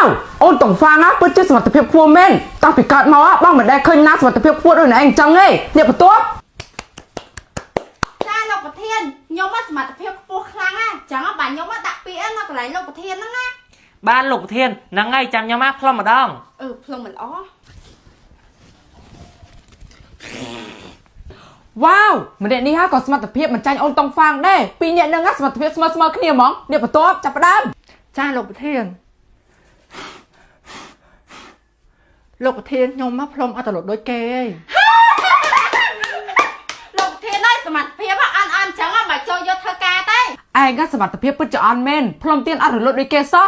វអូនតុងហ្វាងណាពិតជាសមត្ថភាពខ្ពស់មែនតាំងពីកើតមកបងមិនដែលឃើញណាសមត្ថភាពខ្ពស់ដូចអ្នកឯងអញ្ចឹងទេអ្នកបន្ទាប់ ចាលោកប្រធានខ្ញុំមកសមត្ថភាពខ្ពស់ខ្លាំងណាចឹងបាទខ្ញុំមកដាក់ពាក្យនៅកន្លែងលោកប្រធានហ្នឹងណា បានលោកប្រធានហ្នឹងហើយចាំខ្ញុំមកផ្លុំម្ដង អឺផ្លុំមិនល្អ វ៉ាវម្នាក់នេះហាក៏សមត្ថភាពមិនចាញ់អូនតុងហ្វាងដែរពីរអ្នកហ្នឹងសមត្ថភាពស្មើស្មើគ្នាហ្មងអ្នកបន្ទាប់ចាប់ផ្ដើម ចាលោកប្រធានលោកប្រធានខ្ញុំមកផ្លុំអត់ទៅលុតដូចគេឯង លោកប្រធានហើយសមត្ថភាពអន់អន់ចឹងមកចូលយកធ្វើការទេ ឯងក៏សមត្ថភាពពិតជាអន់មែនផ្លុំទៀនអត់រលត់ដូចគេសោះ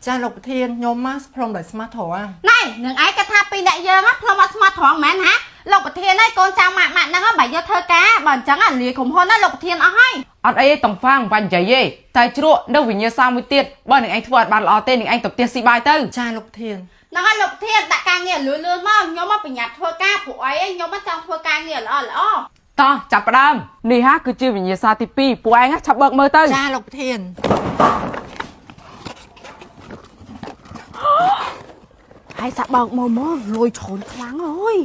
ចាលោកប្រធានខ្ញុំមកផ្លុំដោយស្មោះត្រង់ ណែនឹងឯងគាត់ថាពីរអ្នកយើងផ្លុំអត់ស្មោះត្រង់មែនហាលោកប្រធានហើយកូនចៅម៉ាក់ម៉ាក់ហ្នឹងបើយកធ្វើការបើអញ្ចឹងលាក្រុមហ៊ុនណាលោកប្រធានអស់ហើយ អត់អីទេតុងហ្វាងបាញ់និយាយទេតែជ្រក់នៅវិញ្ញាសាមួយទៀតបើនឹងឯងធ្វើអត់បានល្អទេនឹងឯងទៅផ្ទះស៊ីបាយទៅ ចាលោកប្រធាន ហ្នឹងហើយលោកប្រធានដាក់ការងារលឿនលឿនមកខ្ញុំមកប្រញាប់ធ្វើការព្រោះអីខ្ញុំមកចង់ធ្វើការងារល្អល្អ តោះចាប់ផ្ដើមនេះហាគឺជាវិញ្ញាសាទី2ពួកឯងឆាប់បើកមើលទៅ ចាលោកប្រធាន ហើយសាក់បើកមកមកលុយច្រើនខ្លាំងអើយ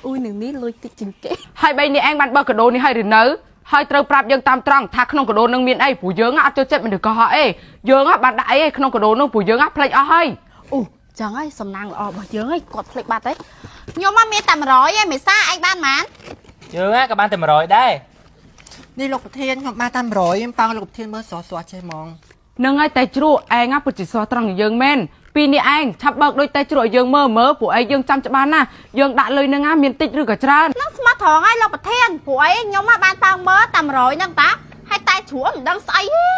អូយនឹងនេះលុយតិចជាងគេ ហើយបីនេះឯងបានបើកកាដូនេះហើយឬនៅហើយត្រូវប្រាប់យើងតាមត្រង់ថាក្នុងកាដូនឹងមានអីព្រោះយើងអត់ចូលចិត្តមនុស្សកុហកអីយើងបានដាក់អីឯក្នុងកាដូនោះព្រោះយើងភ្លេចអស់ហើយ អូចឹងហើយសំណាងល្អរបស់យើងហើយគាត់ភ្លេចបាត់ហើយខ្ញុំមកមានតែ100ឯងមេសាឯងបានប៉ុន្មាន យើងក៏បានតែ100ដែរ នេះលោកប្រធានខ្ញុំបានតាម100ខ្ញុំប៉ោងលោកប្រធានមើលស្រស់ស្រស់ចេះហ្មង នឹងហើយតែជ្រក់ឯងពិតជាសោះត្រង់នឹងយើងមែនពីនេះឯងឆាប់បើកដូចតែជ្រក់ឲ្យយើងមើលមើលព្រោះឯងយើងចាំច្បាស់ណាស់យើងដាក់លុយនឹងមានតិចឬក៏ច្រើន នឹងស្មោះត្រង់ហើយលោកប្រធានព្រោះអីខ្ញុំមកបានប៉ោងមើលតែ100ហ្នឹងតាហើយតែជ្រួមិនដឹងស្អីទេ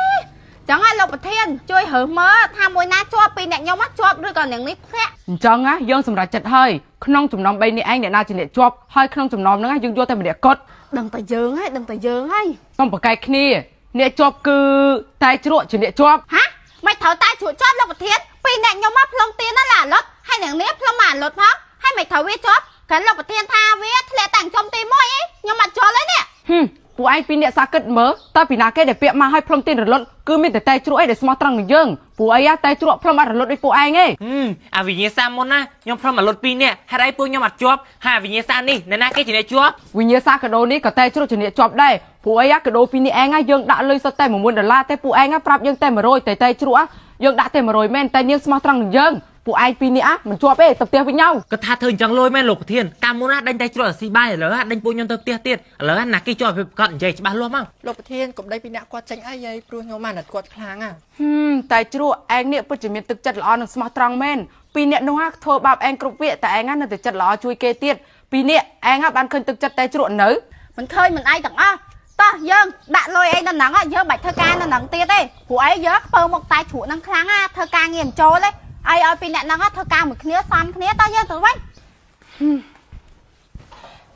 ចឹងហើយលោកប្រធានជួយរើសមើលថាមួយណាជាប់ពីអ្នកខ្ញុំមកជាប់ឬក៏អ្នកនេះធ្លាក់ អញ្ចឹងណាយើងសម្រេចចិត្តហើយក្នុងចំណោម3នេះឯងអ្នកណាជាអ្នកជាប់ហើយក្នុងចំណោមហ្នឹងយើងយកតែម្នាក់គត់ ដឹងតែយើងហើយដឹងតែយើងហើយ កុំប្រកែកគ្នាអ្នកជាប់គឺតែជ្រក់ជាអ្នកជាប់ ហាមិនត្រូវតែជ្រួជាប់លោកប្រធានពីអ្នកខ្ញុំមកផ្លុំទៀនណាឡាលុតហើយអ្នកនេះផ្លុំមកលុតផងហើយមិនត្រូវវាជាប់កាលលោកប្រធានថាវាធ្លាក់តាំងចំទី1អីខ្ញុំអត់ជាប់ទេនេះ ហឹមពួកឯងពីរអ្នកសាគិតមើលតើពីណាគេដែលពាក់មកឲ្យផ្លុំទៀនរលត់គឺមានតែតែជ្រក់ឯងដែលស្មោះត្រង់នឹងយើងពួកអីតែជ្រក់ផ្លុំអត់រលត់ដូចពួកឯងទេ អាវិញ្ញាសាមុនណាខ្ញុំផ្លុំមកលុត2នាក់ហេតុអីពួកខ្ញុំអត់ជាប់ហើយអាវិញ្ញាសានេះអ្នកណាគេជាអ្នកជាប់ វិញ្ញាសាកាដូនេះក៏តែជ្រក់ជាអ្នកជាប់ដែរពួកអីកាដូពីរនេះឯងយើងដាក់លុយសុទ្ធតែ1ដុល្លារតែពួកឯងប្រាប់យើងតែ100តែតែជ្រក់យើងដាក់តែ100មែនតែនាងស្មោះត្រង់នឹងយើងពួកឯងពីរនេះមិនជាប់ទេទៅផ្ទះវិញញ៉ៅ គាត់ថាធ្វើអញ្ចឹងលុយមែនលោកប្រធានកាលមុនណាដេញតែជ្រក់ស៊ីបាយឥឡូវដេញពួកខ្ញុំទៅផ្ទះទៀតឥឡូវណាគេជាប់ប្រកាសនិយាយច្បាស់លាស់មក លោកប្រធានកុំដេញពីអ្នកគាត់ចេញអីហីព្រោះខ្ញុំអាណិតគាត់ខ្លាំងណា ហឹមតែជ្រក់ឯងនេះពិតជាមានទឹកចិត្តល្អនិងស្មោះត្រង់មែនពីរអ្នកនោះធ្វើបាបឯងគ្រប់វគ្គតែឯងនៅតែចិត្តល្អជួយគេទៀតពីរនេះឯងបានឃើញទឹកចិត្តតែជ្រក់នៅ មិនឃើញមិនឯងទាំងអស់តោះយើងដាក់លុយអីនៅហ្នឹងយើងបាច់ធ្វើការនៅហ្នឹងទៀតទេព្រោះអីយើងខ្ពើមកតែជ្រក់ហ្នឹងខ្លាំងណាធ្វើការងារមិនចូលទេអីឲ្យពីអ្នកហ្នឹងធ្វើការមួយគ្នាសំគ្នាតោះយើងទៅវិញ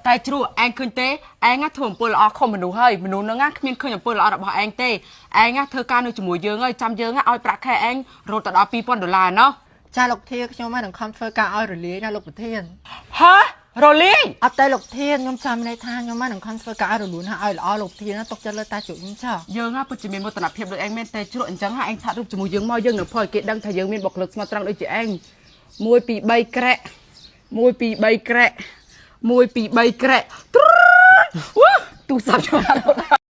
តែជ្រក់ឯងឃើញទេឯងធ្វើអំពើល្អខុសមនុស្សហើយមនុស្សហ្នឹងគ្មានឃើញអំពើល្អរបស់ឯងទេឯងធ្វើការនៅជាមួយយើងហើយចាំយើងឲ្យប្រាក់ខែឯងរត់ទៅដល់2000ដុល្លារណោះ ចាលោកប្រធានខ្ញុំនឹងខំធ្វើការឲ្យរលាយណាលោកប្រធាន ហារលាយ អត់ទេលោកប្រធានខ្ញុំចាំន័យថាខ្ញុំនឹងខំធ្វើការឲ្យរលូនឲ្យល្អលោកប្រធានទុកចិត្តលើតាជ្រក់ខ្ញុំចោះ យើងពិតជាមានមោទនភាពដូចឯងមែនតែជ្រក់អញ្ចឹងឯងថតរូបជាមួយយើងមកយើងនឹងផលឲ្យគេដឹងថាយើងមានបុគ្គលិកស្មោះត្រង់ដូចជាឯង1 2 3ក្រែ1 2 3ក្រែ1 2 3ក្រែវ៉ាទូរស័ព្ទចូល